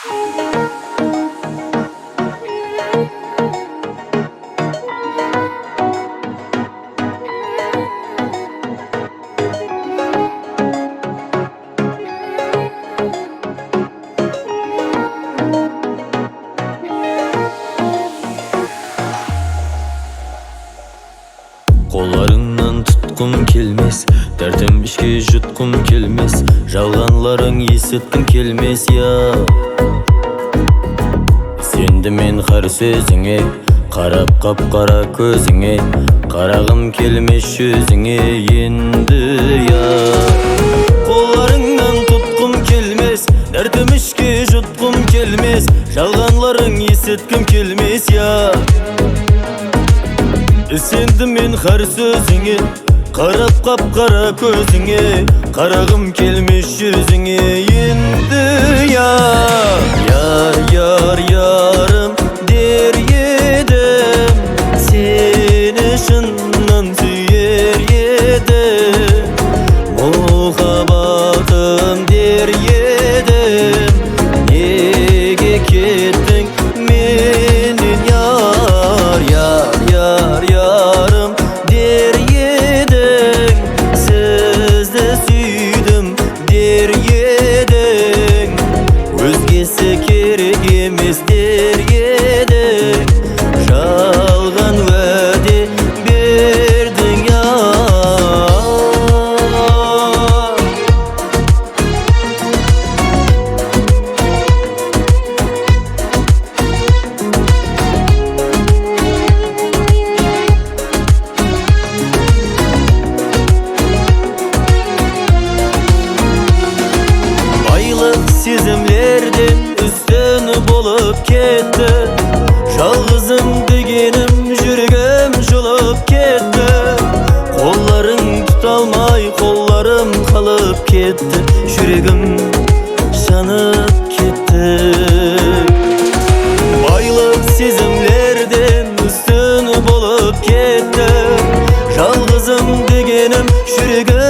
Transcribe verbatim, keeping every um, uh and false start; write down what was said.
Qollarıńnan tutqım kelmes, dártim ishke jutqım kelmes, jalǵanlarıń esitkim kelmes, ya. Isendim men hár sózińe, qarap qap-qara kózińe, qaraǵım kelmes júzińe endi, ya. Qollarıńnan tutqım kelmes, dártim ishke jutqım kelmes, jalǵanlarıń esitkim kelmes, ya. Isendim men hár sózińe, qarap qap-qara kózińe, qaraǵım kelmes júzińe endi, ya. Yar, yar, yarım der edim, seni shınnan súyer edim. Muhabbatım der edim, nege kettiń mennen, yar, yar, yar, yarım der ediń, sizdi súydim der ediń, ózgesi kerek emes der ediń, jalǵan wáde berdiń, ya. Baylıq sezimlerden ústen bolıp ketti. Jalǵızım degenim, júregim jılıp ketti. Qollarıń tuta almay, qollarım qalıp ketti. Júregim janıp ketti. Baylıq sezimlerden ústen bolıp ketti. Jalǵızım degenim, júregim